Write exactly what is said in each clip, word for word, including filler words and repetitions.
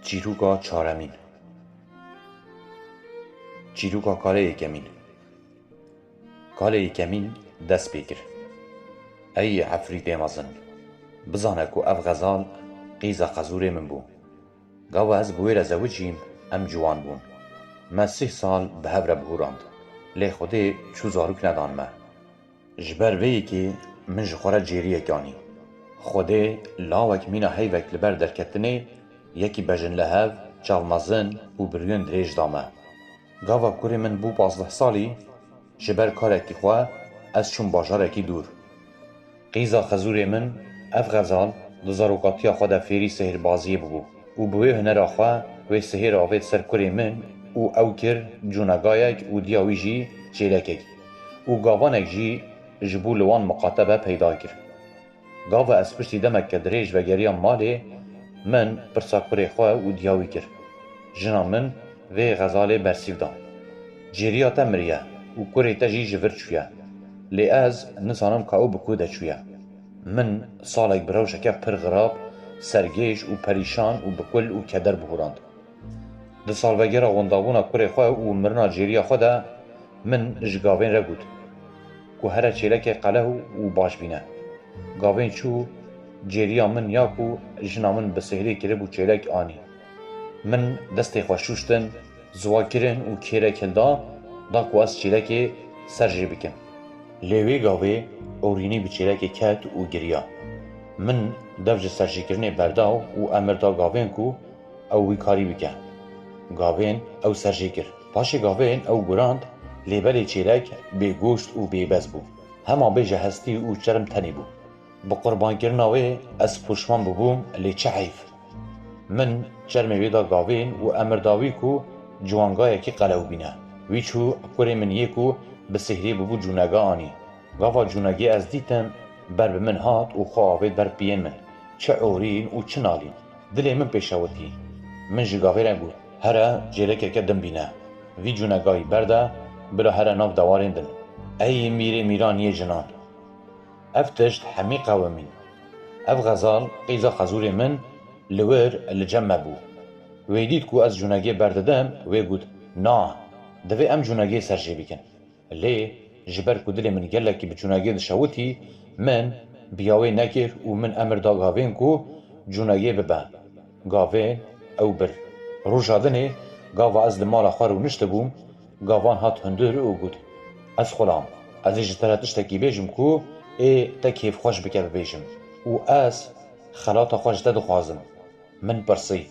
Çîroka çaremîn. Çîroka kalê yekemîn. Kalê yekemîn dest pê kir. Ey efrîtê mezin, bizane ku ev xezal qîza xezûrê min bû. Gava ez bi wê re zewicîm, em ciwan bûn. Me sih sal bi hev re bihûrand. Lê Xwedê çû zarok nedan me. Ji ber vê yekê min ji xwe re cêriyek anî. Xwedê lawek mîna heyvek li ber derketinê yekî bejinlehev, çavmezin û biriyên dirêj da me. Gava kurê min bû pazdeh salî, ji ber karekî xwe ez çûm bajarekî dûr. Qîza xezûrê min, ev xezal, di zarokatiya xwe de fêrî sihêrbaziyê bûbû û bi wê hunera xwe wê sihêr avêt ser kurê min û ew kir cûnegayek û diya wî jî çêlekek û gavanek jî ji bo li wan miqatebe peyda kir. Gava ez piştî demeke dirêj vegeriyam malê, min pirsa kurê xwe û diya wî kir. Jina min vê xezalê bersîv da. Cêriya te miriye û kurê te jî ji vir çûye. Lê ez nizanim ka ew bi ku de çûye. Min salek bi rewşeke pir xirab, sergêj û perîşan û bi kul û keder bihûrand. Di salvegera wendabûna kurê xwe û mirina cêriya xwe de min ji gavên re got ku here çêlekê qelew û baş bîne. Gavên çû cêriya min ya ku jina min bi sêhrê kiribû çêlek anî. Min destê xwe şûştin, ziwa kirin û kêrek hilda, da ku ez çêlekê ser jê bikim. Lê wê gavê orînî bi çêlekê ket û giriya. Min dev ji serjêkirinê berda û emir da gavên ku ew wî karî bike. Gavên ew ser jê kir. Paşê gavên ew gurand, lê belê çêlek bêgoşt û bêbez bû. Hema bêje hestî û çerm tenê bû. Bi qurbankirina wê ez poşman bûbûm, lê çi heyf. Min çermê wê da gavên û emir da wî ku ciwangayekî qelew bîne. Wî çû kurê min yê ku bi sêhrê bûbû cûnega anî. Gava cûnegê ez dîtim, ber bi min hat û xwe avêt ber piyên min. Çi orîn û çi nalîn. Dilê min pêşewitî. Min ji gavê re got, here çêlekeke din bîne. Vî cûnegayî berde, bila here nav dewarên din. Ey mîrê mîran yê jinan! Ev tişt hemî qewimîn. Ev xezal qîza xezûrê min li wir li cem me bû. Wê dît ku ez cûnegê berdidim, wê got, na, divê em cûnegê ser jê bikin. Lê ji ber ku dilê min gelekî bi cûnegê dişewitî, min biya wê nekir û min emir da gavên ku cûnegê bibe. Gavên ew bir. Roja dinê gava ez li mala xwe rûniştibûm, gavan hat hundir û got, Ez xulam, ez ê ji te re tiştekî bêjim ku ê te kêfxweş bike bibêjim û ez xelata xwe ji te dixwazim. Min pirsî,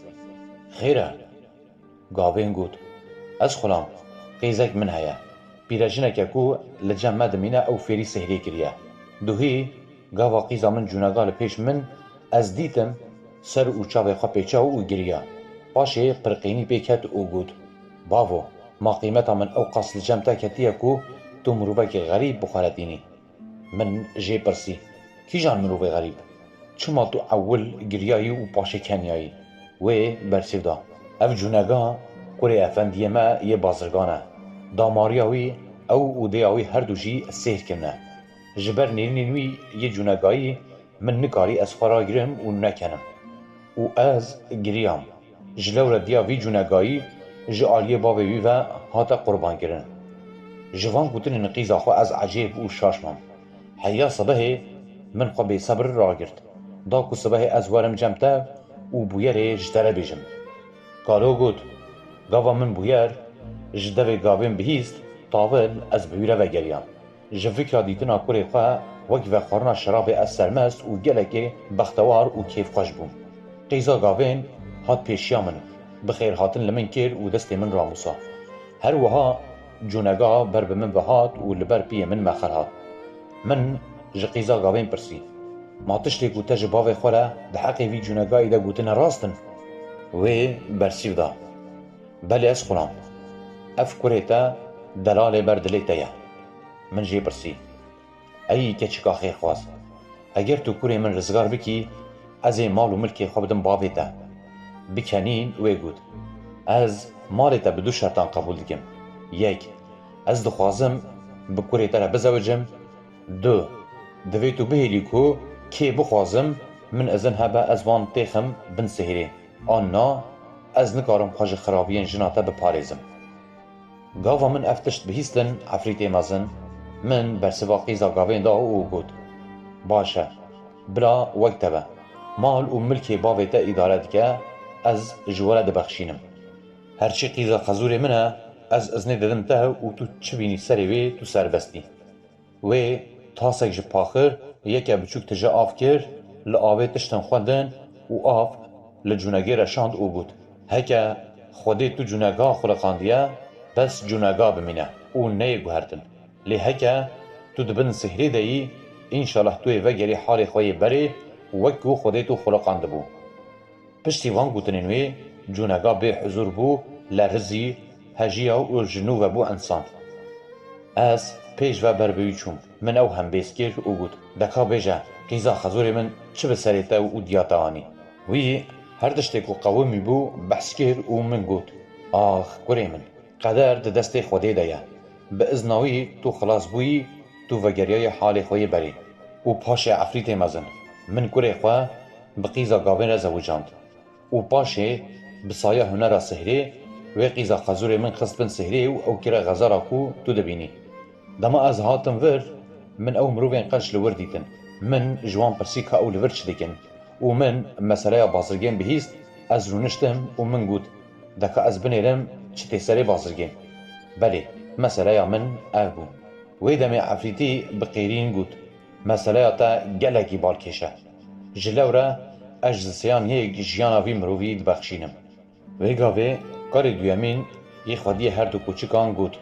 Xêr e? Gavên got, Ez xulam, qîzek min heye. Pîrejineke ku li cem me dimîne ew fêrî sêhrê kiriye. Duhî gava qîza min cûnega li pêş min, ez dîtim ser û çavê xwe pêça û giriya. Paşê pirqînî pê ket û got, Bavo, ma qîmeta min ew qas li cem te ketiye ku tu mirovekî xerîb bi xwe re tînî? Min jê pirsî, Kîjan mirovê xerîb? Çima tu ewil giriyayî û paşê keniyayî? Wê bersîv da, Ev cûnega kurê efendiyê me yê bazirgan e. Damariya wî ew û dêya wî her du jî sêhr kirine. Ji ber nêrînên wî yê cûnegayî min nikarî ez xwe ragirim û nekenim. Û ez giriyam. Ji lewre diya vî cûnegayî ji aliyê bavê wî ve hate qurbankirin. Ji van gotinên qîza xwe ez ecêb û şaş mam. Heya sibehê min xwe bêsebir ragirt. Da ku sibehê ez werim cem te û bûyerê ji te re bêjim. Kalo got, Gava min bûyer ji devê gavên bihîst, tavil ez bi wî re vegeriyam. Ji fikra dîtina kurê xwe wek vexwarina şerabê ez sermest û gelekê bextewar û kêfxweş bûm. Qîza gavên hat pêşiya min, bi xêrhatin li min kir û destê min ramûsa. Her wiha cûnega ber bi min ve hat û li ber piyê min mexer hat. Min ji qîza gavên pirsî, Ma tiştê ku te ji bavê xwe re di heqê vî cûnegayî de gotine rast in? Wê bersîv da, Belê ez xulam. Ev kurê te delalê ber dilê te ye. Min jê pirsî, Ey keçika xêrxwaz, eger tu kurê min rizgar bikî, ez ê mal û milkê xwe bidim bavê te. Bi kenîn wê got, Ez malê te bi du şertan qebûl dikim. Yek, ez dixwazim bi kurê te re bizewicim. Du, divê tu bihêlî ku kê bixwazim min izin hebe ez wan têxim bin sêhrê. An na, Ez nikarim xwe ji xirabiyên jina te biparêzim. Gava min ev tişt bihîstin, efrîtê mezin min bersiva qîza gavên da û got, Baş e, bila wek te be. Mal û milkê bavê te îdare dike, ez ji we re dibexşînim. Her çi qîza xezûrê min e, ez iznê didim te û tu çi bînî serê wê, tu serbest î. Wê tasek ji paxir, yeke biçûk tije av kir, li avê tiştên xwe din û av li cûnegê re şand û got, Heke Xwedê tu cûnega xuliqandiye, bes cûnega bimîne û neyê guhertin. Lê heke tu di bin sihrê de yî, înşalah tu yê vegerî halê xwe yê berê, wek ku Xwedê tu xuliqandibû. Piştî van gotinên wê, cûnega bê huzûr bû, lerizî, hejiya û ji nû ve bû insan. Ez pêş ve ber bi wî çûm. Min ew hembêz kir û got, Deka bêje, qîza xezûrê min çi bi serê te û diya te anî? Wî her tiştê ku qewimî bû, behs kir û min got, Ax, kurê min, qeder di destê Xwedê de ye. Bi izna wî tu xilas bûyî, tu vegeriyayê halê xwe yê berê. Û paşê efrîtê mezin, min kurê xwe bi qîza gavên re zewicand. Û paşê bi saya hunera sihrê, wê qîza xezûrê min xist bin sihrê û ew kire xezara ku tu dibînî. Dema ez hatim vir, min ew mirovên qenc li wir dîtin. Min ji wan pirsî ka ew li vir çi dikin û min meseleya bazirgên bihîst, ez rûniştim û min got, Deka ez binêrim çi tê serê bazirgên? Belê, meseleya min ev bû. Wê demê efrîtî bi qêrîn got, Meseleya te gelekî balkêş e. Ji lewre ez ji sêyan yek jiyana vî mirovî dibexşînim. Wê gavê karê duyemîn yê xwediyê her du koçikan got,